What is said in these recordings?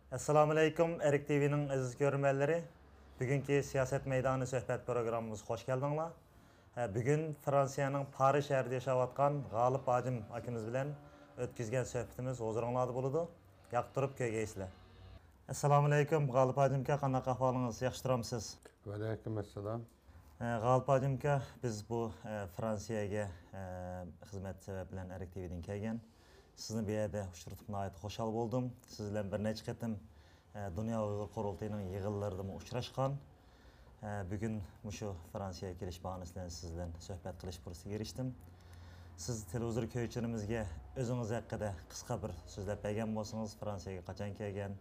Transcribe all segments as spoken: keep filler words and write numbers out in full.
ئەسسالامۇئەلەيكۇم، ئەرك تىۋىنىڭ ئەزىز كۆرۈرمەنلىرى. بۈگۈنكى سىياسەت مەيدانى سۆھبەت پروگراممىمىزغا خوش كەلدىڭلار. ھە، بۈگۈن فرانسىيەنىڭ پارى شەھىرىدە ياشاۋاتقان غالىپ ھاجىم ئاكىمىز بىلەن ئۆتكۈزگەن سۆھبىتىمىز ھۇزۇرۇڭلاردا بولىدۇ. ياقتۇرۇپ كۆرگەيسىلەر. ئەسسالامۇئەلەيكۇم، غالىپ ھاجىم ئاكا، قانداق ئەھۋالىڭىز؟ ياخشى تۇرامسىز؟ ۋەئەلەيكۇم ئەسسالام. ئە، غالىپ ھاجىم ئاكا، بىز بۇ، ئە، فرانسىيەگە، ئە، خىزمەت سەۋەبى بىلەن ئەرك تىۋىدىن كەلگەن. سىزنى بۇ يەردە ئۇچرىتىپ ناھايىتى خۇشال بولدۇم. سىز بىلەن بىر نەچچە قېتىم، ئە، دۇنيا ئۇيغۇر قۇرۇلتىيىنىڭ يىغىنلىرىدىمۇ ئۇچراشقان. ئە، بۈگۈن مۇشۇ فرانسىيەگە كېلىش باھانىسى بىلەن سىز بىلەن سۆھبەت قىلىش پۇرسىتىگە ئېرىشتىم. سىز تېلېۋىزور كۆرگۈچىلىرىمىزگە ئۆزىڭىز ھەققىدە قىسقا بىر سۆزلەپ بەرگەن بولسىڭىز، فرانسىيەگە قاچان كەلگەن،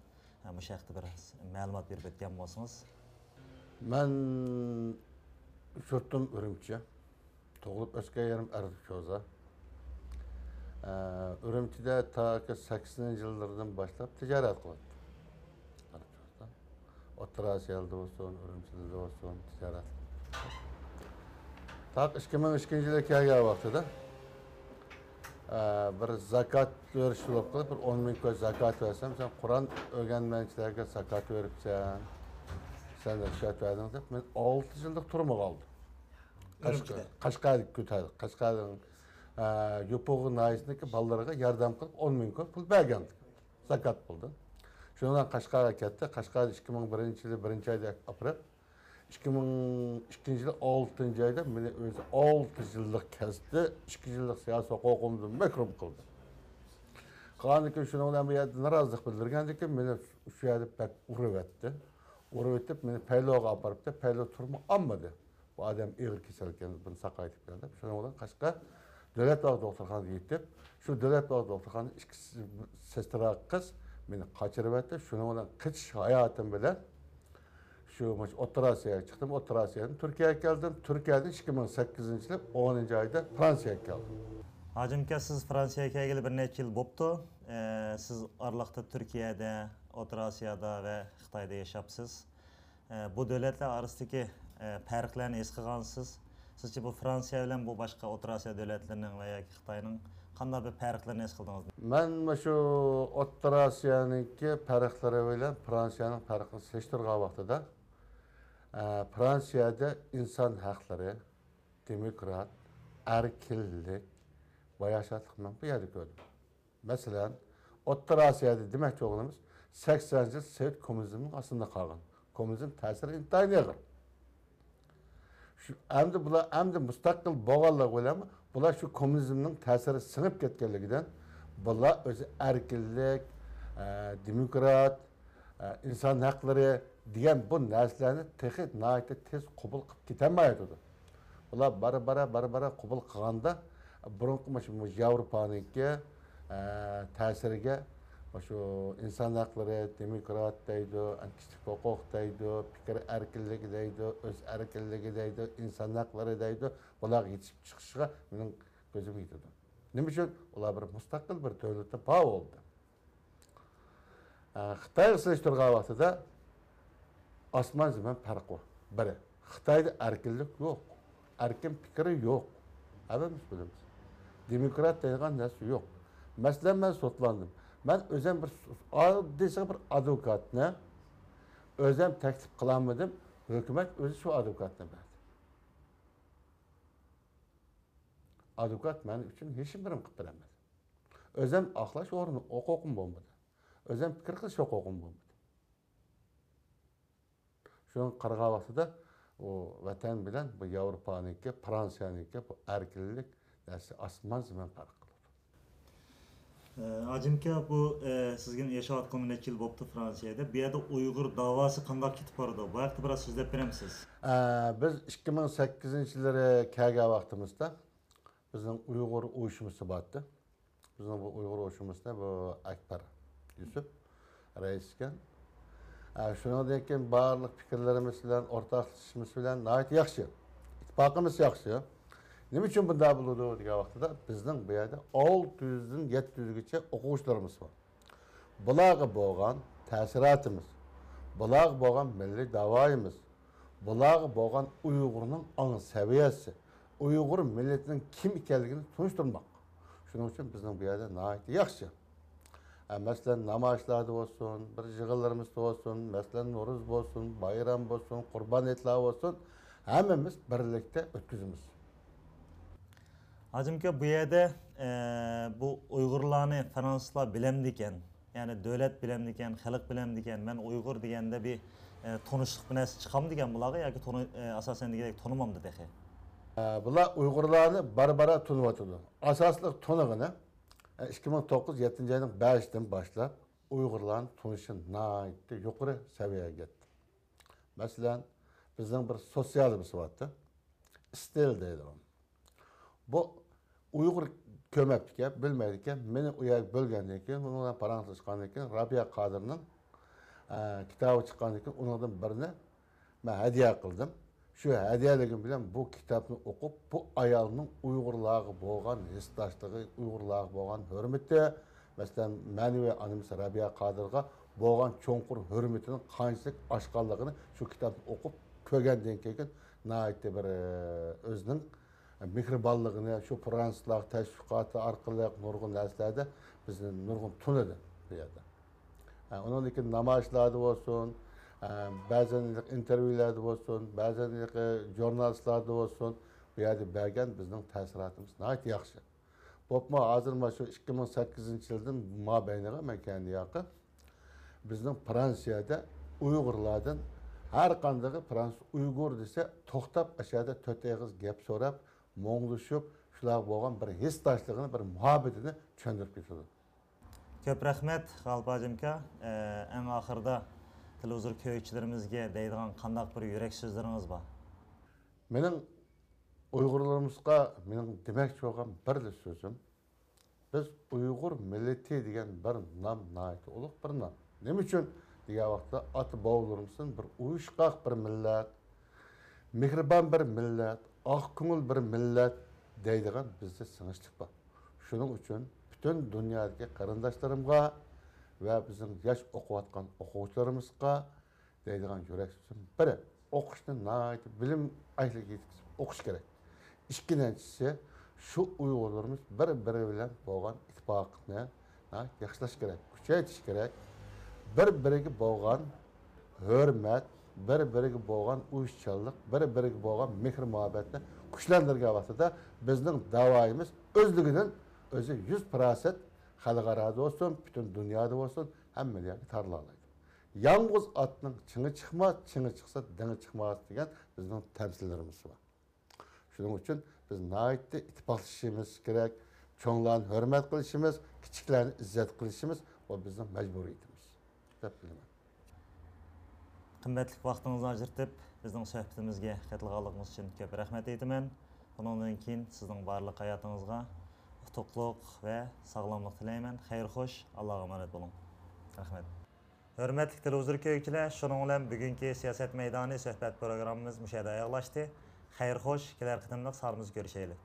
ھە، مۇشۇ ھەقتە بىر مەلۇمات بېرىپ ئۆتكەن بولسىڭىز. مەن يۇرتۇم ئۈرۈمچى. تۇغۇلۇپ ئۆسكەن يېرىم ئەرزۇكوزا. ئە، ئۈرۈمچىدە تاكى سەكسىنىنچى يىللىرىدىن باشلاپ تىجارەت قىلاتتىم. ئوتتۇرا ئاسىيادا بولسۇن، ئۈرۈمچىدە بولسۇن، تىجارەت. تاق ئىككى مىڭ ئىككىنچى يىلى كەلگەن ۋاقتىدا، ئە، بىر زاكات بېرىش بولۇپ قېلىپ، بىر ئون مىڭ كوي زاكات بەرسەم، سەن قۇرئان ئۆگەنمەنچىلەرگە زاكات بېرىپسەن، سەن رىشۋەت بەردىڭ دەپ، مېنى ئالتە يىللىق تۈرمىگە ئالدى. ئۈرۈمچىدە. قەشقەر، قەشقەردىكى، قەشقەرنىڭ، ئە، يوپۇرغا ناھىيەسىدىكى بالىلارغا ياردەم قىلىپ، ئون مىڭ كوي پۇل بەرگەن. زاكات پۇلدىن. شۇنىڭ بىلەن قەشقەرگە كەتتى. قەشقەردە ئىككى مىڭ بىرىنچى يىلى بىرىنچى ئايدا ئاپىرىپ، ئىككى مىڭ ئىككىنچى يىلى ئالتىنچى ئايدا مېنى ئۆزى ئالتە يىللىق كەستى، ئىككى يىللىق سىياسىي ھوقۇقۇمدىن مەھرۇم قىلدى. قالغاندىن كېيىن شۇنىڭ بىلەن بۇ يەردە نارازىلىق بىلدۈرگەندىن كېيىن مېنى شۇ يەردە بەك ئۇرۇۋەتتى. ئۇرۇۋېتىپ مېنى پەيلوغا ئاپىرىپتۇ، پەيلو تۈرمىگە ئالمىدى. بۇ ئادەم ئېغىر كېسەلكەن، بۇنى ساقايتىپ كەل دەپ، شۇنىڭ بىلەن قەشقەر دۆلەت باغ دوختۇرخانىغا يېتىپ، شۇ دۆلەت باغ دوختۇرخانىدا ئىككى س-، سېسترا قىز مېنى قاچۇرۇۋەتتى. شۇنىڭ بىلەن قېچىش ھاياتىم بىلەن شۇ مۇشۇ ئوتتۇرا ئاسىياغا چىقتىم، ئوتتۇرا ئاسىيادىن تۈركىيەگە كەلدىم، تۈركىيەدىن ئىككى مىڭ سەككىزىنچى يىلى ئونىنچى ئايدا فرانسىيەگە كەلدىم. ھاجىم ئاكا، سىز فرانسىيەگە كەلگىلى بىر نەچچە يىل بوپتۇ. ئە، سىز ئارىلىقتا تۈركىيەدە، ئوتتۇرا ئاسىيادا ۋە خىتايدا ياشاپسىز. ئە، بۇ دۆلەتلەر ئارىسىدىكى، ئە، پەرقلەرنى ھېس قىلغانسىز. سىزچە بۇ فرانسىيە بىلەن بۇ باشقا ئوتتۇرا ئاسىيا دۆلەتلىرىنىڭ ۋە ياكى خىتاينىڭ قانداق بىر پەرقلىرىنى ھېس قىلدىڭىز؟ مەن مۇشۇ ئوتتۇرا ئاسىيانىڭكى پەرقلىرى بىلەن فرانسىيەنىڭ پەرقىنى سېلىشتۇرغان ۋاقتىدا، ئە، فرانسىيەدە ئىنسان ھەقلىرى، دېموكرات، ئەركىنلىك، باياشاتلىق مەن بۇ يەردە كۆردۈم. مەسىلەن، ئوتتۇرا ئاسىيادا دېمەكچى بولغىنىمىز، سەكسەن يىل سوۋېت كوممۇنىزمنىڭ ئاستىدا قالغان. كوممۇنىزم تەسىرى ئىنتايىن ئېغىر. شۇ، ئەمدى بۇلار ئەمدى مۇستەقىل بولغانلىقى بىلەن بۇلار شۇ كوممۇنىزمنىڭ تەسىرى سىڭىپ كەتكەنلىكىدىن بۇلار ئۆزى ئەركىنلىك، ئە، دېموكرات، ئە، ئىنسان ھەقلىرى دېگەن بۇ نەرسىلەرنى تېخى ناھايىتى تېز قوبۇل قىلىپ كېتەلمەيۋاتىدۇ. بۇلار بارا-بارا، بارا-بارا قوبۇل قىلغاندا، بۇرۇنقى مۇشۇ، مۇشۇ ياۋروپانىڭكى، ئە، تەسىرىگە مۇشۇ ئىنسان ھەقلىرى، دېموكرات دەيدۇ، كىشىلىك ھوقۇق دەيدۇ، پىكىر ئەركىنلىكى دەيدۇ، ئۆز ئەركىنلىكى دەيدۇ، ئىنسان ھەقلىرى دەيدۇ، بۇلارغا يېتىشىپ چىقىشىغا مېنىڭ كۆزۈم يېتىدۇ. نېمە ئۈچۈن؟ ئۇلار بىر مۇستەقىل بىر دۆلىتى بار بولدى. ئە، خىتايغا سېلىشتۇرغان ۋاقتىدا ئاسمان زېمىن پەرقى بار. بىرى، خىتايدا ئەركىنلىك يوق، ئەركىن پىكرى يوق. ھەممىمىز بىلىمىز. دېموكرات دەيدىغان نەرسە يوق. مەسىلەن، مەن سوتلاندىم. مەن ئۆزۈم بىر س-، ئاددىيسىغا بىر ئادۋوكاتنى ئۆزۈم تەكلىپ قىلالمىدىم. ھۆكۈمەت ئۆزى شۇ ئادۋوكاتنى بەردى. ئادۋوكات مەن ئۈچۈن ھېچنېمە قىلىپ بېرەلمىدى. ئۆزۈم ئاقلاش ئورنى، ھوقۇقۇم بولمىدى. ئۆزۈم پىكىر قىلىش ھوقۇقۇم بولمىدى. شۇنىڭغا قارىغان ۋاقتىدا ئۇ ۋەتەن بىلەن بۇ ياۋروپانىڭكى، فرانسىيەنىڭكى بۇ ئەركىنلىك نەرسە ئاسمان زېمىن پەرق قىلىدۇ. ئە، ھاجىمكا، بۇ، ئە، سىزگە ياشاۋاتقىنىغا نەچچە يىل بوپتۇ فرانسىيەدە. بۇ يەردە ئۇيغۇر داۋاسى قانداق كېتىپ بارىدۇ؟ بۇ ھەقتە بىراز سۆزلەپ بېرەمسىز؟ ئە، بىز ئىككى مىڭ سەككىزىنچى يىللىرى كەلگەن ۋاقتىمىزدا بىزنىڭ ئۇيغۇر ئۇيۇشمىسى بار ئىدى. بىزنىڭ بۇ ئۇيغۇر ئۇيۇشمىسىدا بۇ ئەكبەر يۈسۈپ رەئىس ئىكەن. ئە، شۇنىڭدىن كېيىن بارلىق پىكىرلىرىمىز بىلەن، ئورتاقلىشىشىمىز بىلەن ناھايىتى ياخشى. ئىتتىپاقىمىز ياخشى. نېمە ئۈچۈن بۇنداق بولىدۇ دېگەن ۋاقتىدا، بىزنىڭ بۇ يەردە ئالتە يۈزدىن يەتتە يۈزگىچە ئوقۇغۇچىلىرىمىز بار. بۇلارغا بولغان تەسىراتىمىز، بۇلارغا بولغان مىللىي داۋايىمىز، بۇلارغا بولغان ئۇيغۇرنىڭ ئاڭ سەۋىيەسى، ئۇيغۇر مىللىتىنىڭ كىم ئىكەنلىكىنى تونۇشتۇرماق. شۇنىڭ ئۈچۈن بىزنىڭ بۇ يەردە ناھايىتى ياخشى. ھە، مەسىلەن، نامايىشلاردا بولسۇن، بىر يىغىنلىرىمىزدا بولسۇن، مەسىلەن، نورۇز بولسۇن، بايرام بولسۇن، قۇربان ھېيتلار بولسۇن، ھەممىمىز بىرلىكتە ئۆتكۈزىمىز. ھاجىمكا، بۇ يەردە، ئە، بۇ ئۇيغۇرلارنى فرانسۇزلار بىلەمدىكەن، يەنى دۆلەت بىلەمدىكەن، خەلق بىلەمدىكەن، مەن ئۇيغۇر دېگەندە بىر، ئە، تونۇشلۇق بىر نەرسە چىقامدىكەن بۇلارغا ياكى تونۇ-، ئە، ئاساسەن دېگۈدەك تونۇمامدۇ تېخى؟ ئە، بۇلار ئۇيغۇرلارنى بارا-بارا تونۇۋاتىدۇ. ئاساسلىق تونۇغىنى، ئە، ئىككى مىڭ توققۇز يەتتىنچى ئاينىڭ بەشىدىن باشلاپ ئۇيغۇرلارنى تونۇشى ناھايىتى يۇقىرى سەۋىيەگە يەتتى. مەسىلەن، بىزنىڭ بىر سوتسىيالىمىز بارتى. ئىستىل دەيدىغان. بۇ ئۇيغۇر كۆرمەپتىكەن، بىلمەيدىكەن. مېنى ئۇ يەرگە بۆلگەندىن كېيىن، ئۇنىڭ بىلەن پاراڭلىشىشقاندىن كېيىن، رابىيە قادىرنىڭ، ئە، كىتابى چىققاندىن كېيىن، ئۇنىڭدىن بىرنى مەن ھەدىيە قىلدىم. شۇ ھەدىيەلىكىم بىلەن بۇ كىتابنى ئوقۇپ، بۇ ئايالنىڭ ئۇيغۇرلارغا بولغان ھېسداشلىقى، ئۇيغۇرلارغا بولغان ھۆرمىتى، مەسىلەن، مەنىۋى ئانىمىز رەبىيە قادىرغا بولغان چوڭقۇر ھۆرمىتىنىڭ قانچىلىك ئاشقانلىقىنى شۇ كىتابنى ئوقۇپ كۆرگەندىن كېيىن ناھايىتى بىر، ئۆزىنىڭ مېھرىبانلىقىنى شۇ فرانسۇزلار تەشۋىقاتى ئارقىلىق نۇرغۇن نەرسىلەردە بىزنى نۇرغۇن تونۇدى بۇ يەردە. ھە، ئۇنىڭدىن كېيىن نامايىشلاردا بولسۇن، ھە، بەزەن ئىنتېرۋيۇلاردا بولسۇن، بەزەن ژۇرنالىستلاردا بولسۇن، بۇ يەردە بەرگەن بىزنىڭ تەسىراتىمىز ناھايىتى ياخشى. بولۇپمۇ ھازىر مانا شۇ ئىككى مىڭ سەككىزىنچى يىلدىن مابەينىغا مەن كەلگەن ياقى بىزنىڭ فرانسىيەدە ئۇيغۇرلاردىن ھەر قاندىقى فرانسۇز ئۇيغۇر دېسە، توختاپ ئاشۇ يەردە تۆت ئېغىز گەپ سوراپ، مۇڭدىشىپ، شۇلارغا بولغان بىر ھېسداشلىقىنى، بىر مۇھەببىتىنى چۆندۈرۈپ كېتىدۇ. كۆپ رەھمەت، غالىپ ھاجىمكا. ئە، ئەڭ ئاخىرىدا تېلېۋىزور كۆرگۈچىلىرىمىزگە دەيدىغان قانداق بىر يۈرەك سۆزلىرىڭىز بار؟ مېنىڭ ئۇيغۇرلىرىمىزغا مېنىڭ دېمەكچى بولغان بىرلا سۆزۈم، بىز ئۇيغۇر مىللىتى دېگەن بىر نام ناھايىتى ئۇلۇغ بىر نام. نېمە ئۈچۈن دېگەن ۋاقىتتا، ئاتا-بوۋىلىرىمىزدىن بىر ئۇيۇشقاق بىر مىللەت، مېھرىبان بىر مىللەت، ئاق كۆڭۈل بىر مىللەت دەيدىغان بىزدە سىڭىشلىك بار. شۇنىڭ ئۈچۈن پۈتۈن دۇنيادىكى قېرىنداشلىرىمغا ۋە بىزنىڭ ياش ئوقۇۋاتقان ئوقۇغۇچىلىرىمىزغا دەيدىغان يۈرەك سۆزۈم بىر، ئوقۇشنى ناھايىتى بىلىم ئەھلىگە يېتىكىزىپ ئوقۇش كېرەك. ئىككىنچىسى، شۇ ئۇيغۇرلىرىمىز بىر-بىرى بىلەن بولغان ئىتتىپاقلىقنى ناھايىتى ياخشىلاش كېرەك، كۈچەيتىش كېرەك. بىر-بىرىگە بولغان ھۆرمەت، بىر-بىرىگە بولغان ئۇيۇشچانلىق، بىر-بىرىگە بولغان مېھىر-مۇھەببەتنى كۈچلەندۈرگەن ۋاقتىدا بىزنىڭ داۋايىمىز ئۆزلۈكىدىن ئۆزى يۈز پىراسەنت خەلقئارادا بولسۇن، پۈتۈن دۇنيادا بولسۇن، ھەممە يەرگە تارىلالايدۇ. يالغۇز ئاتنىڭ چىڭى چىقماس، چىڭى چىقسا دېڭى چىقماس دېگەن بىزنىڭ تەمسىللىرىمىز بار. شۇنىڭ ئۈچۈن بىز ناھايىتى ئىتتىپاقلىشىشىمىز كېرەك، چوڭلارنى ھۆرمەت قىلىشىمىز، كىچىكلەرنى ئىززەت قىلىشىمىز، بۇ بىزنىڭ مەجبۇرىيىتىمىز دەپ بىلىمەن. قىممەتلىك ۋاقتىڭىزنى ئاجرىتىپ، بىزنىڭ سۆھبىتىمىزگە قېتىلغانلىقىڭىز ئۈچۈن كۆپ رەھمەت ئېيتىمەن. بۇنىڭدىن كېيىن سىزنىڭ بارلىق ھاياتىڭىزغا ئۇتۇقلۇق ۋە ساغلاملىق تىلەيمەن. خەير خوش، ئاللاغا ئامانەت بولۇڭ. رەھمەت. ھۆرمەتلىك تېلېۋىزور كۆرگۈچىلەر، شۇنىڭ بىلەن بۈگۈنكى سىياسەت مەيدانى سۆھبەت پروگراممىمىز مۇشۇ يەردە ئاياغلاشتى. خەير خوش، كېلەر قېتىملىق سانىمىزدا كۆرۈشەيلى.